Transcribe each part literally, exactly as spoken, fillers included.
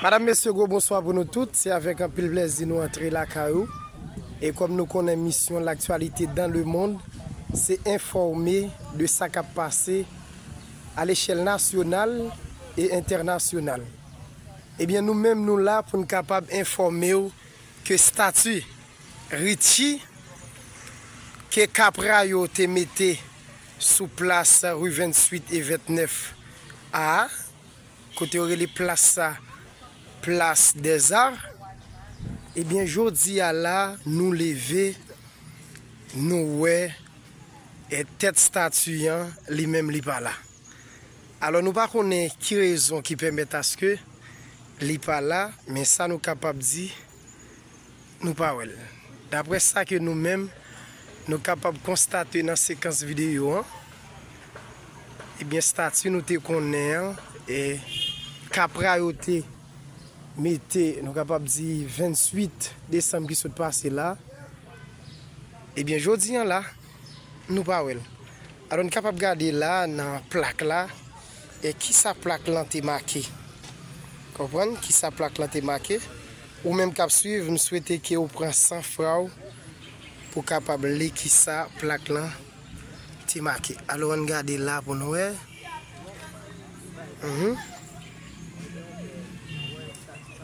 Madam, mesye, gwo bonswa pou nou tout. Se avèk anpil plèzi nou antre lakay ou. E kòm nou konnen, misyon L'actualité dans le monde, se enfòme de sa k ap pase a lechèl nasyonal e entènasyonal. Ebyen, nou menm, nou la pou n kapab enfòme w ke stati Richie, ke Kapra yo te mete sou plas ri vennswit e vennèf A, kote yo rele plas sa Place des Arts, ebyen, jodi a la, nou leve, nou wè, e tèt stati an, li menm, li pa la. Alò, nou pa konnen ki rezon ki pèmèt aske li pa la, men sa nou kapab di, nou pa wè l. Daprè sa ke nou menm, nou kapab konstate nan sekans videyo an, ebyen, stati nou te konnen an, e Kapra yo te mete, nou kapab di, vennswit desanm ki sot pase la, ebyen, jodi an la, nou pa wè l. Alò, n kapab gade la nan plak la, e kisa plak lan te make. Konprann kisa plak lan te make? Ou menm k ap swiv, m swete ke w pran san fwa w pou w kapab li kisa plak lan te make. Alò, ann gade la pou n wè. Mhm.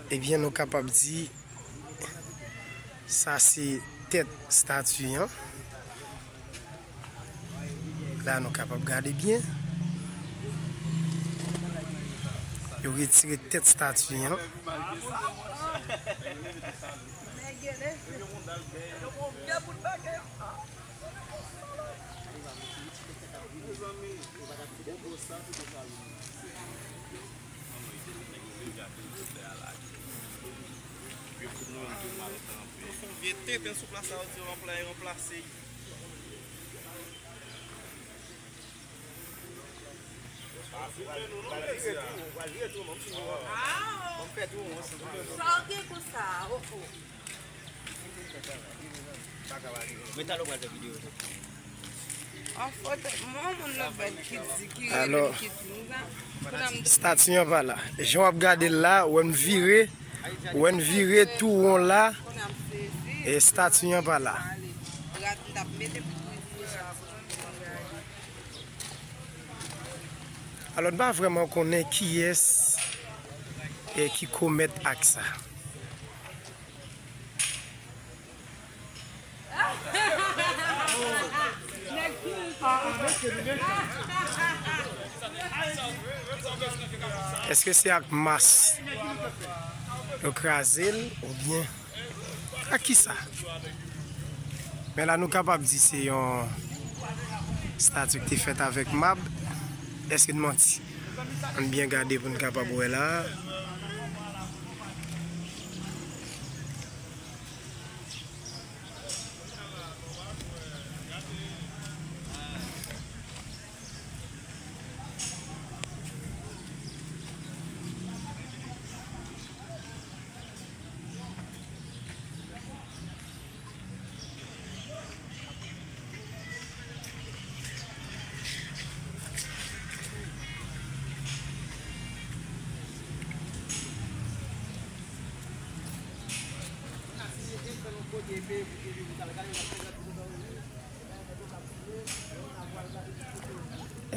Ebyen, nou kapab di, sa se tèt stati an. La, nou kapab gade byen. Yo retire tèt stati an. Yo fout nou menm tou mal anpil. Yo fout vye tenten sou plas la, yo di ranpla-, ranplase. Sa w gen konsa, ofo? Men talè w pral fè videyo tou. An fòt, mwen, moun nan bèt ki di, ki rele m, ki di m sa. Stati an pa la. Jan w ap gade l la, wè m vire, wè m vire tou won la, e stati an pa la. Alò, n pa vrèman konnen kiyès, e, ki komèt ak sa. Èske se ak mas yo kraze l oubyen ak kisa? Men la, nou kapab di se yon stati ki te fèt avèk mab. Èske n manti? Ann byen gade pou n kapab wè la.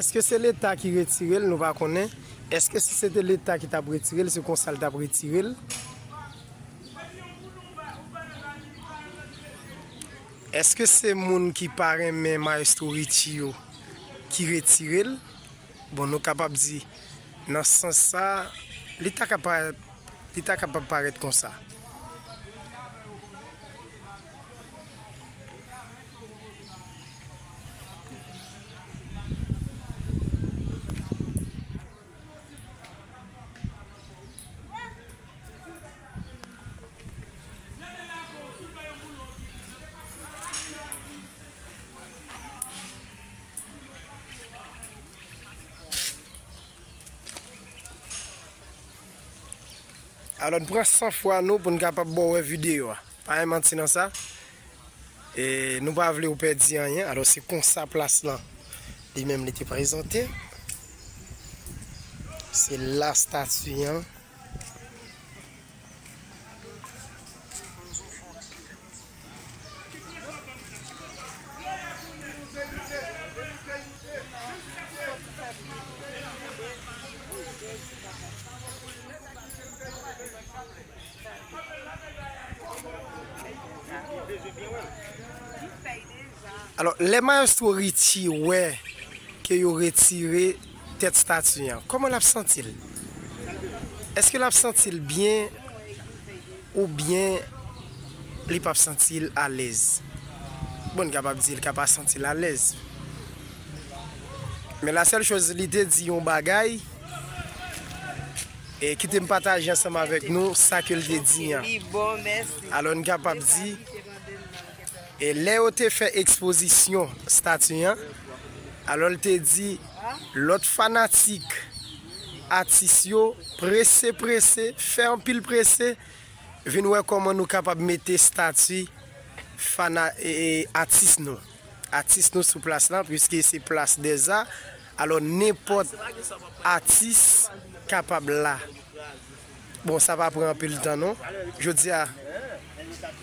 Èske se Leta ki retire l? Nou pa konnen. Èske si se te Leta ki t ap retire l, se konsa l t ap retire l? Èske se moun ki pa renmen Maestro Richie yo ki retire l? Bon, nou kapab di, nan sans sa, li ta ka parèt, li ta kapab parèt konsa. Alò, n pran san fwa nou pou n kapab ba w wè videyo a. Pa gen manti nan sa. E nou pa vle w pèdi anyen. Alò, se konsa plas lan li menm li te prezante. Se la stati an Alò, lè Mayestwo Richie wè ke yo retire tèt stati an, kòman l ap santi l? Èske l ap santi l byen oubyen li p ap santi l alèz? Bon, n kapab di l ka pa santi l alèz. Men la sèl choz, li te di yon bagay, e kite m pataje ansanm avèk nou sa ke l te di an. Li bon, mèsi. Alò, n kapab di, e lè yo te fè ekspozisyon stati an, alò, l te di lòt fanatik atis yo, prese, prese, fè anpil prese, vin wè kòman nou kapab mete stati fana-, e, e, atis nou. Atis nou sou plas la, piske se plas dèza. Alò, nenpòt atis kapab la. Bon, sa pa pran anpil tan, non. Jodi a,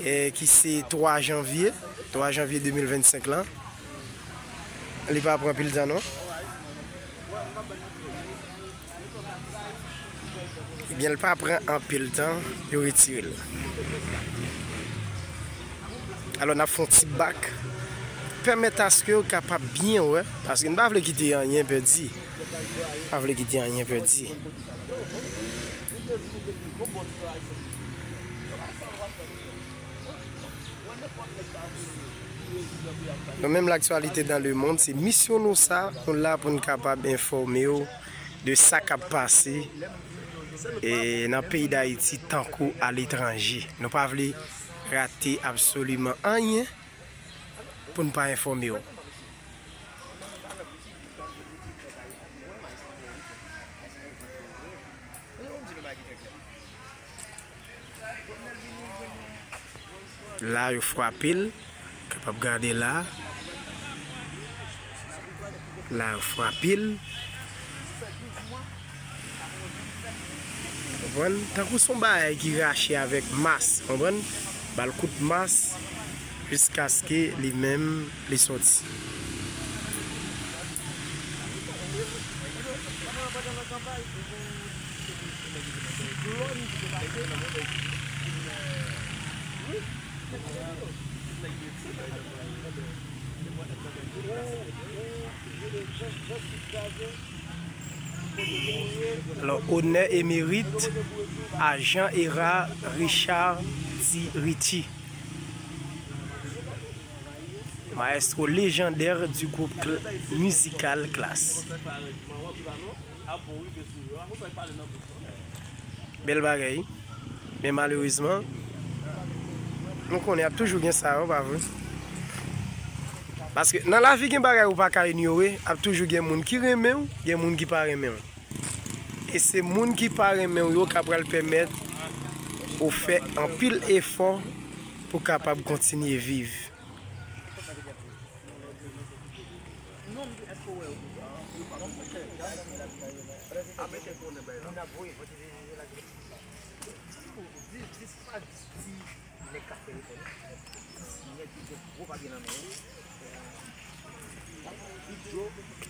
e, ki se twa janvye, twa janvye de mil vennsenk lan, li pa pran anpil tan, non. Ebyen, l pa pran anpil tan, yo retire l. Alò, n ap fè yon ti bak. Pèmèt aske yo kapab byen wè, paske n pa vle kite anyen pèdi. Pa vle kite anyen pèdi. Nou menm, l'actualité dans le monde, se misyon nou sa, nou la pou n kapab enfòme w de sa k ap pase, e, nan peyi Dayiti tankou aletranje. Nou pa vle rate absoliman anyen pou n pa enfòme w. La, yo frape l. Kapab gade la. La, yo frape l. Konprann? Tankou se yon bagay ki rache avèk mas, konprann? Ba l kout mas jiskaske li menm li soti. Alò, onè e merit a Jean Hérard Richard Ti Richie, maestro légendaire du groupe cl-, musical Klass. Bèl bagay. Men malerezman, nou konnen ap toujou gen sa yo, pa vre? Paske nan lavi gen bagay ou pa ka inyore, ap toujou gen moun ki renmen w, gen moun ki pa renmen w. E se moun ki pa renmen w yo k ap pral pèmèt ou fè anpil efò pou kapab kontinye viv.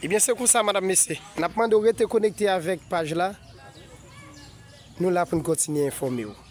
Ebyen, se konsa, madanm, mesye. N ap mande w rete konekte avèk paj la. Nou la pou n kontinye enfòme w.